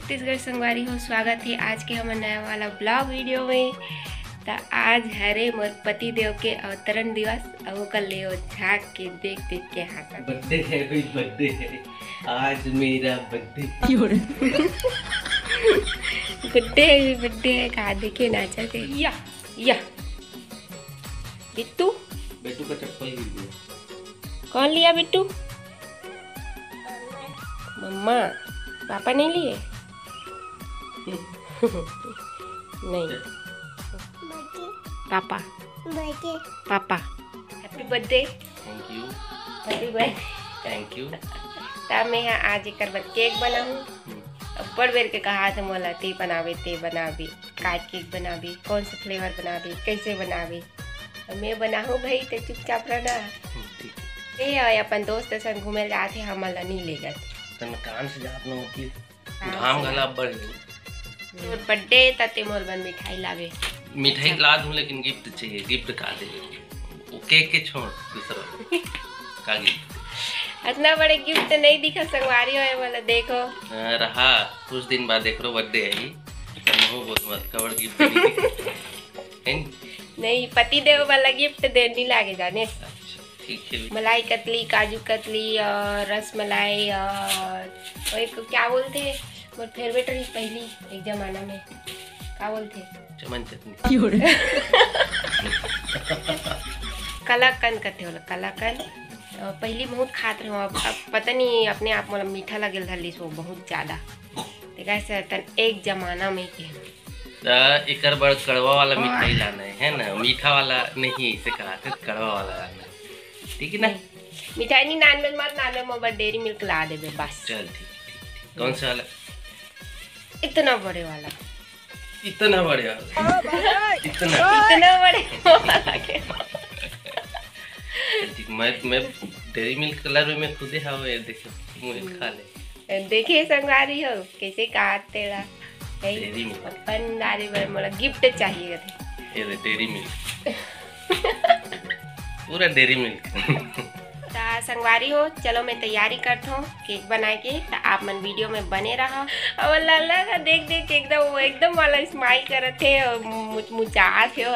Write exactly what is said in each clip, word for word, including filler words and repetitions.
छत्तीसगढ़ संगवारी हो, स्वागत हे आज के हमर नया वाला vlog video में। त आज हरे मोर पति देव के अवतरण दिवस, अउ ओकर ले ओ झांक के देख देख के हांसत। बर्थडे है भाई, बर्थडे है, आज मेरा बर्थडे है। बर्थडे है, बर्थडे है, का देखे नाचत हे। या, या। बिट्टू? बिट्टू का चप्पल गिर गया। कौन लिया बिट्टू? मम्मा। पापा नहीं लिए? नहीं। Papa. Papa. Happy birthday। Thank you। Happy birthday। Thank you। त मैं ह आज एकर बर केक बनाहूँ। हम्म। अब्बड़ बेर के कहात हे मोला, ते बनाबे, ते बनाबे, काय केक बनाबे, कौन सा फ्लेवर बनाबे, कैसे बनाबे। त मैं बनाहूँ भाई, ते चुपचाप रहना। हम्म, ठीक है। ए, अउ अपन दोस्त संग घूमे जात हे, हमन ला नहीं लेगत। त मैं काम से जात न होती। काम घाम से। घला अब्बड़ हे। तोर बर्थडे त ते मोर बर मिठाई लाबे। मिठाई अच्छा। ला दूं, लेकिन गिफ्ट चाहिए। गिफ्ट का दे? वो केक के छोड़, दूसरा। का गिफ्ट? इतना बड़े गिफ्ट नहीं दिखा संगवारी हो वाला, देखो। हाँ, रहा, कुछ दिन बाद देख लो, बर्थडे है ही। त महू बोल मत, कवर गिफ्ट नहीं दिखा। हैं? नहीं, पति देव वाला गिफ्ट दे, नहीं लागे जाने। अच्छा, ठीक है। मलाई कतली, काजू कतली और रस मलाई और वो एक क्या बोलते हैं, मोर फेवरेट रही पहली एक जमाना में, का बोलते हैं? चमन चटनी। कलाकंद कथे होला, कलाकंद। अ, पहली बहुत खात रहे, अब, अब पता नहीं अपने आप मोला मीठा लगे धरलिस वो बहुत ज्यादा। तेकर से तन एक जमाना में के। त एकर बर कड़वा वाला मिठाई लाना है, है ना? मीठा वाला नहीं, इसे कहा थे कड़वा वाला लाना है, ठीक है ना? नहीं, मिठाई नहीं नान में, मत नान में, मोर बर डेयरी मिल्क ला देबे बस। चल, ठीक, ठीक, ठीक। कौन सा वाला? इतना बड़े वाला। इतना बड़े वाला। इतना। इतना बड़े वाला के। ठीक, मैं, मैं डेयरी मिल्क कलर में मैं खुदे हवे, ये देखो, मुझे खा ले। देखे संगवारी हो, कैसे कहा तेरा? है, डेयरी मिल्क। अपन दारी बर मोला गिफ्ट चाहिए थे। ये ले, डेयरी मिल्क। पूरा डेयरी मिल्क। त संगवारी हो, चलो मैं तैयारी करत हूँ केक बनाए के, त आप मन वीडियो में बने रहा। और लल्ला का देख देख के एकदम, वो एकदम वाला स्माइल करत हे और मुचमुचात हे, वो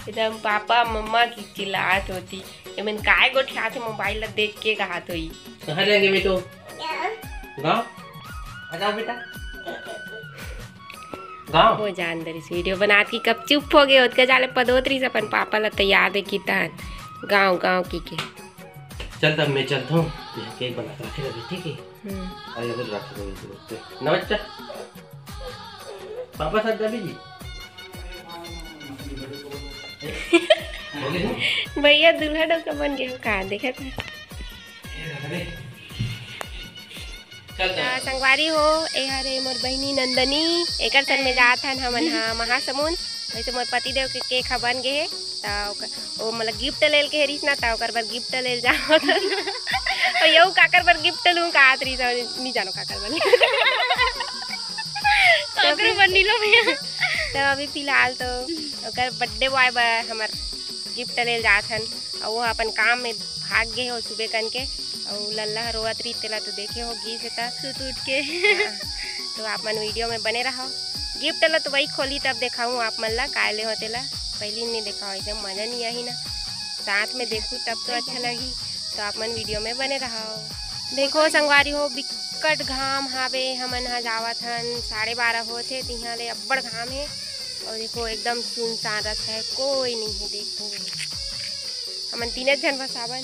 एकदम पापा मम्मा की चिल्लात होती। ये मन काय गोठियात हे मोबाइल ला देख के कहत होई। कहाँ जाएंगे बेटो? गाँव? आ जाओ बेटा। गाँव? वो जान दरिस वीडियो बनात कि कब चुप हो गए, ओतका जाले पदोत रहिस अपन पापा ला तैयार दे कितन गाँव गाँव की के। चल तब मैं चलता हूँ, यहाँ केक बना के रखे रखे, ठीक है? हम्म। अरे अभी रख दो इधर पे। नमस्ते। पापा साथ जाबी जी। हो गए ना? भैया दूल्हा डोका बन गए हो का? देखा था। अरे। चल, चल। त संगवारी हो, ए हरे मोर बहिनी नंदनी, एकर संग में जात हन हमन हा महासमुंद। वैसे मोर पति देव के केक ह बन गे हे, त ओकर, ओ मोला गिफ्ट लेल के रिहिस ना, त ओकर बर गिफ्ट लेल जावत हन। अउ यहू काकर बर गिफ्ट लूं कहत रिहिस, अउ नी जानो काकर बर। काकरो बर नी लो भैया। त अभी फिलहाल तो ओकर बर्थडे बॉय बर हमर गिफ्ट लेल जात हन, अउ वो अपन काम में भाग गे हे सुबह कन के। अउ लल्ला ह रोवत रही, तेला तो देखे हो गिस हे त। सुत उठ के। हाँ, तो आप मन वीडियो में बने रहो। गिफ्ट ला तो वही खोली तब देखाऊँ आप मन ला काय ले हो तेला, पहली नहीं देखाओ, एकदम मजा नहीं आही ना, साथ में देखू तब तो अच्छा लगी। तो आप मन वीडियो में बने रहो। देखो संगवारी हो, बिकट घाम हावे, हमन हा जावत हन, साढ़े बारह होत हे, तिहाँ ले अब्बड़ घाम हे। और देखो एकदम सुनसान रस्ता है, कोई नहीं है। देखो हमन तीने झन बस आवन।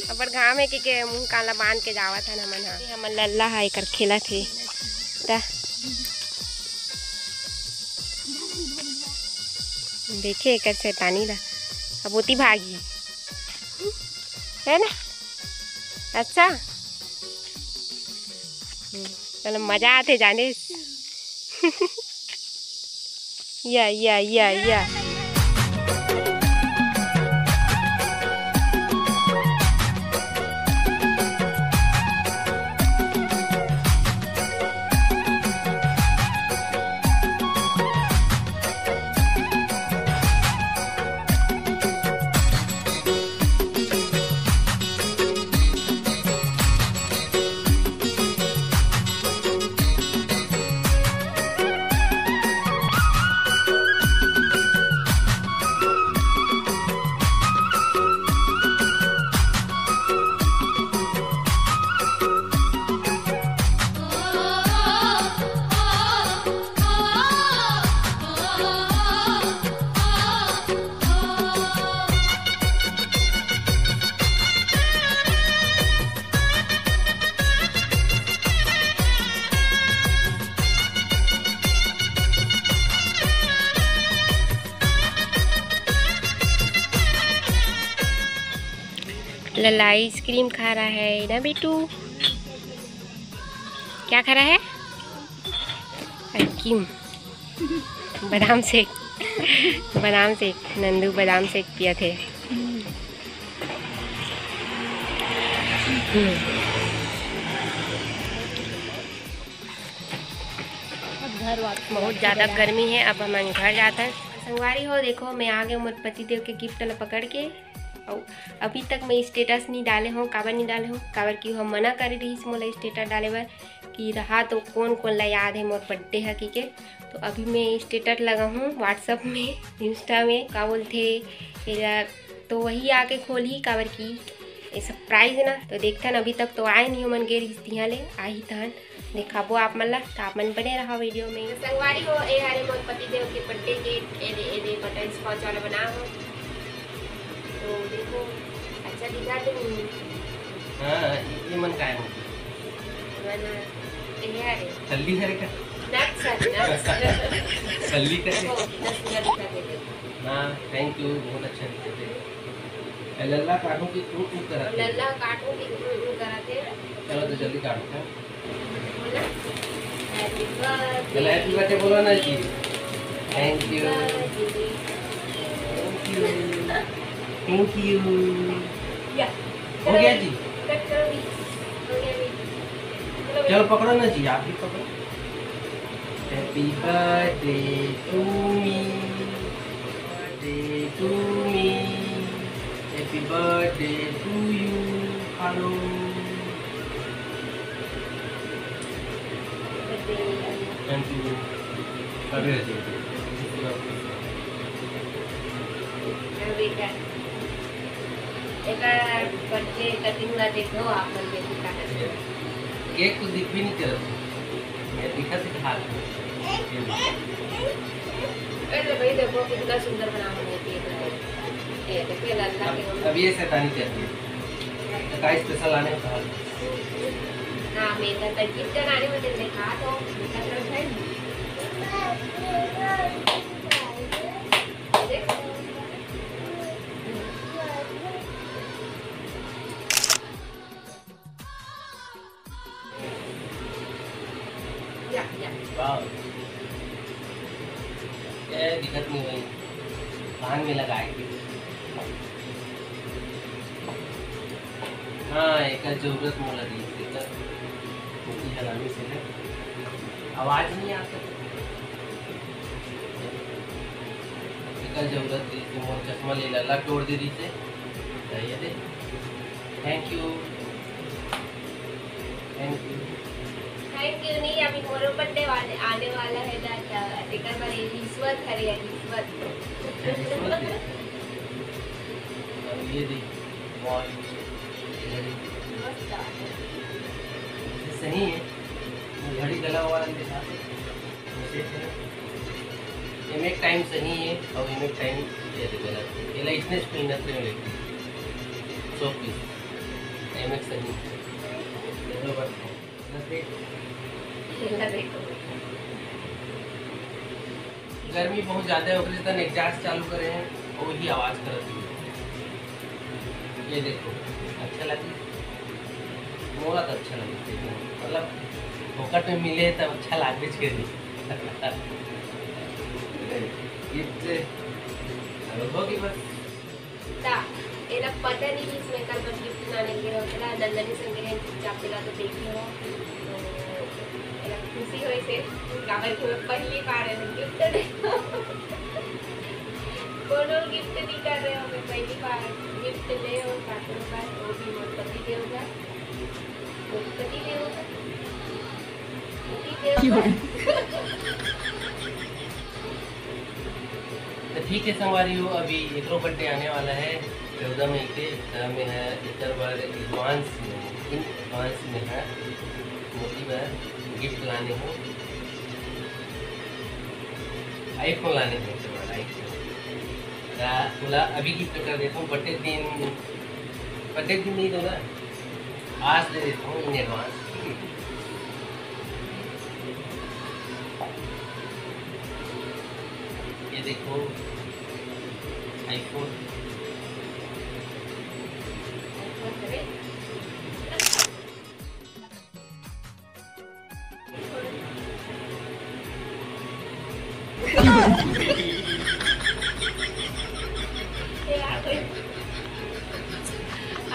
अब्बड़ घाम है के, के मुंह कान ला बांध के जावत हन हमन हा। हमन लल्ला हा एकर खेलत हे। ता देखे एकर शैतानी ला। अब ओती भागी। है ना? अच्छा? हम्म, चलो मजा आथे जाने। या, या, या, या। लल्ला आइसक्रीम खा रहा है ना बेटू? क्या खा रहा है? आइसक्रीम, बादाम शेक, बादाम शेक। नंदू बादाम शेक पिया थे। हम्म। बहुत ज़्यादा गर्मी है, अब हम घर जाते हैं। संगवारी हो, देखो, मैं आ गए मोर पति देव के गिफ्ट ला पकड़ के। अउ अभी तक मैं स्टेटस नहीं डाले हों। काबर नहीं डाले हों? काबर कि हम मना करे रहिस मोला स्टेटस डाले बर कि रहा तो कोन कोन ला याद है मोर बर्थडे है कि के। तो अभी मैं स्टेटस लगा हूँ WhatsApp में, Insta में, का बोलथे एला, तो वही आके खोलही, काबर कि ये सरप्राइज ना। तो देखथन, अभी तक तो आए नहीं, मन गे रहिस तिहाँ ले, आही तहन दिखाबो आप मन ला, तो आप मन बने रहा वीडियो में। तो संगवारी हो, ए हरे मोर पति देव के बर्थडे केक, ए दे, ए दे बटरस्कॉच वाला बना हो। तो देखो, अच्छा दिखा तो नहीं। हाँ, ये, ये मन काय होती? मन, ए हरे। छल्ली हरे का? Nuts हरे, nuts। छल्ली का? देखो, दस रुपया दिखा दे दे। हाँ, thank you, बहुत अच्छा दिखा दे। ए, लल्ला काटो कि तू, तू करा दे। लल्ला काटो कि तू, तू करा दे। चलो, तो जल्दी काटो, हाँ। बोला, Happy birthday। चलो, happy birthday बोलो ना जी। Thank you। Thank you। Thank you। या। हो गया जी। Cut करो भी। हो गया भी। चलो, पकड़ो ना जी, आप भी पकड़ो। Happy birthday to me। Birthday to me, happy birthday to you। Hello. Thank you। अरे, अरे, अरे। हाँ बेटा, एकर बर्थडे कटिंग ला देखो, आप मन देखो कहाँ से। केक तो दिख भी नहीं करत। ये दिखा से हाथ। अरे भाई, देखो कितना सुंदर बना हुआ है केक। ये देखिए, लल्ला के अब, अब ये शैतानी करती है। तो का स्पेशल आने का हाल। हाँ, मैं तो गिफ्ट आने में दिखा दो, दिखा दो भाई। देख। या, या। वाह। ये दिक्कत नहीं हुई। कान में लगाए के। हाँ, एकर जरूरत मोला रही, एकर मोती हरामी से है। आवाज नहीं आता। एकर जरूरत रही, मोर चश्मा ले लल्ला तोड़ दे रही से। तो ये दे। Thank you। Thank you। Thank you नहीं, अभी मोरो बर्थडे वाले आने वाला है ना, तो एकर बारे रिश्वत हरे, रिश्वत। रिश्वत है। अब ये देख, watch, घड़ी। मस्त आ गया। ये सही है, घड़ी गला वाला दिखा दे। एमे एक टाइम सही है और एमे एक टाइम ये गलत है। एला इसने स्पिन रखते हैं, शो पीस। एमे सही है। ये तो बात है। बस देख। गर्मी बहुत ज्यादा है, ओकरे से एग्जॉस्ट चालू करे हैं और वही आवाज करत है। ये देखो, अच्छा लगी, मोला तो अच्छा लगी, मतलब फोकट में मिले तब अच्छा लागबे करी। गिफ्ट से, चलो, हो गई बस। ता, एला पता नहीं कि इसमें कल बस गिफ्ट लाने के रहो, चला नंदनी संग रहे, चुपचाप चला तो देखे हो। तो एला खुशी होई से, काबर कि मैं पहली बार है गिफ्ट दे। कोनो गिफ्ट नहीं कर रहे हो, मैं पहली बार गिफ्ट ले हो, काकरो का, वो भी मोर पति देव का। मोर पति देव का। पति देव का। तो ठीक है संगवारी हो, अभी एकरो बर्थडे आने वाला है चौदह मई के, तो मैं है एकर बर एडवांस में, इन एडवांस में है मोती बर गिफ्ट लाने हो, iPhone लाने हो एकर बर, iPhone। तो बोला अभी गिफ्ट कर देता हूँ, बर्थडे दिन, बर्थडे दिन नहीं दूंगा, आज दे देता हूँ इन एडवांस। ये देखो iPhone।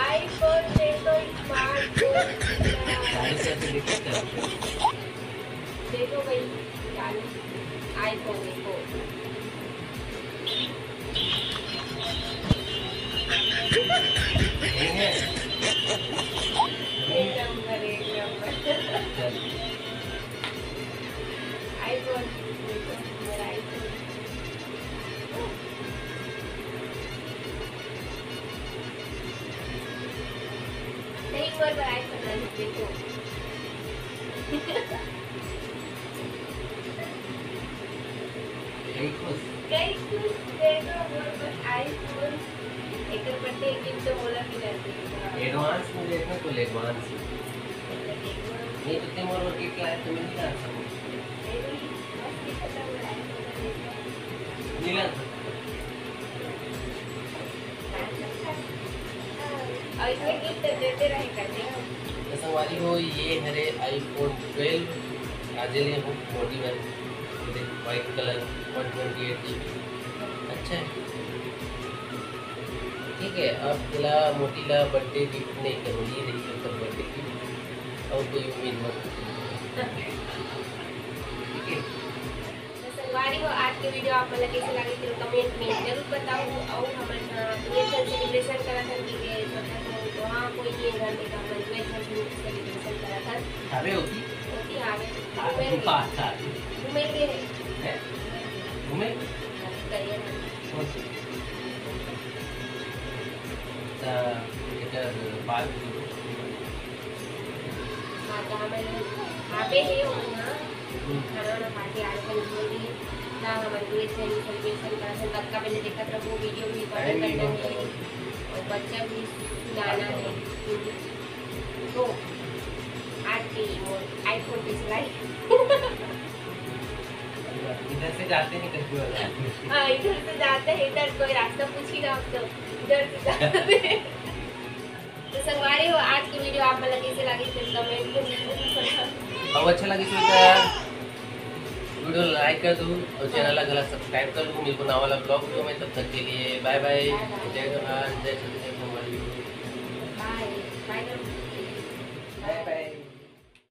iPhone देखो, स्मार्टफोन। देखो भाई, iPhone देखो। एक नंबर, एक नंबर। iPhone देखो, मेरा iPhone। नहीं, वो तो iPhone नहीं, देखो। कई खुश। कई खुश, देखो, मोर बर iPhone। एकर birthday gift तो मोला भी कर दे। Advance में देखो तो advance में। नहीं तो ते मोर बर gift लाए तो मैं नहीं ला सकूँ। नहीं, बस ये खत्म हो रहा है, तो मैं नहीं ला सकूँ। और इसमें gift देते रहे करते हैं। तो संगवारी हो, ये हरे iPhone twelve, आज ले हो मोटी वाली, ये देख, white colour, one twenty eight GB। अच्छा है, ठीक है। अब तेला मोटी ला birthday gift नहीं करो, ये रही ओकर birthday gift, और कोई उम्मीद मत रखो। ठीक है। तो संगवारी हो, आज के video आप मन ला कैसे लगे, तेला comment में जरूर बताओ। और हमन, अ, दुए झन celebration करत हन कि के सोचत हन, तो हाँ, कोई नहीं है घर में, तो हमन दुए झन celebration करत हन। हवे होती? होती हवे। हाँ, घूमे घूम के। पास था। घूमे के है। हैं? घूमे? करिए ना। कौन सी? त एकर बाद हाँ, तो हमन आबे हे ओमन ह। हम्म। खाना वाना खा के आए हन, बोल रही, "ला, हमन दुए झन celebration करत हन, कतका पहले देखत रहो, video भी recording करना है और बच्चा भी सुलाना है।" तो आज के मोर iPhone पे चलाई। इधर से जाते हैं कभी वाला। हाँ, इधर से जाते हैं, इधर कोई रास्ता पूछी ना, हम तो इधर से जाते हैं। तो संगवारी हो, आज के video आप मन ला कैसे लगी, फिर comment में जरूर बताओ। अब अच्छा लगी तो यार, video like कर दो और channel ला घला subscribe कर दो। मिलबो नवा वाला vlog video में, तब तक के लिए bye bye, जय जोहार, जय छत्तीसगढ़।